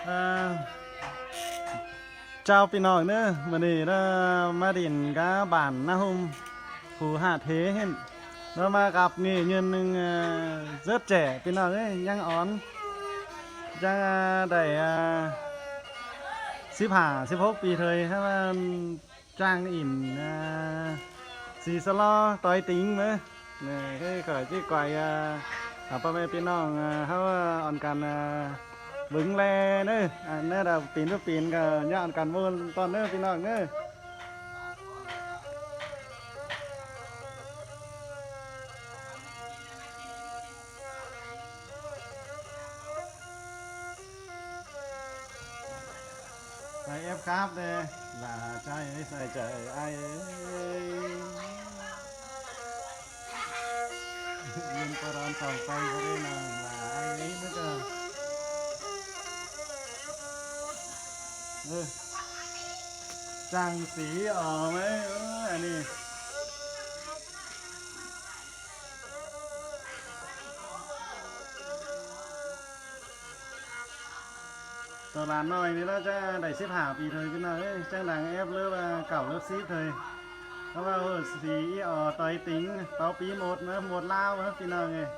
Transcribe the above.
ເຈົ້າພີ່ນ້ອງເດີ ມື້ນີ້ເດີ ມາດິນກະບ້ານນາຮຸ່ມ ພູຫາດເທເຫັນ ເດີ ມາກັບນີ້ຍືນໜຶ່ງ ເອີ ເຈີດແຈພີ່ນ້ອງເອີຍ ຍັງອ່ອນ ຍັງ ເອີ ໄດ້ ເອີ ສິບຫ້າ ສິບຫົກປີເທີຍ ຖ້າວ່າ ຈ້າງອິນ ເອີ ສີສະຫຼໍ່ ຕອຍຕິງເດີ ເອີ ຂ້ອຍຊິກວາຍ ເອີ ເອົາພໍ່ແມ່ພີ່ນ້ອງ ເອີ ເຮົາ ເອີ ອ່ອນກັນ ເອີ ເບິ່ງແລເດີ ອັນແນວໃດປີນບໍ່ປີນກໍຢ່າອ່ອນກັນເບິ່ງຕອນເດີພີ່ນ້ອງເດີ. ໃສ່ແອັບຄາບແດ່ ຫຼ້າໃຈໃສ່ໃຈອ້າຍເອີຍ ເຢັນປາດອນສ່ອງໄຟບໍ່ໄດ້ນາງຫຼ້າອ້າຍເອີຍ ມັນກໍ ເອີ ຈັ່ງສີອອກເລີຍ ເອີ ອັນນີ້ ໂຕຫຼານນ້ອຍນີ້ລະຈະໄດ້ສິບຫ້າປີເທີຍພີ່ນ້ອງເອີຍ ຈັ່ງດັງແອັບເລີບເກົ້າເລີບສິບເທີຍ ເພາະວ່າ ໂອ້ ສີອີ່ອໍຕອຍຕິງ ເປົາປີໝົດເນາະ ໝົດລາວເນາະພີ່ນ້ອງເອີຍ.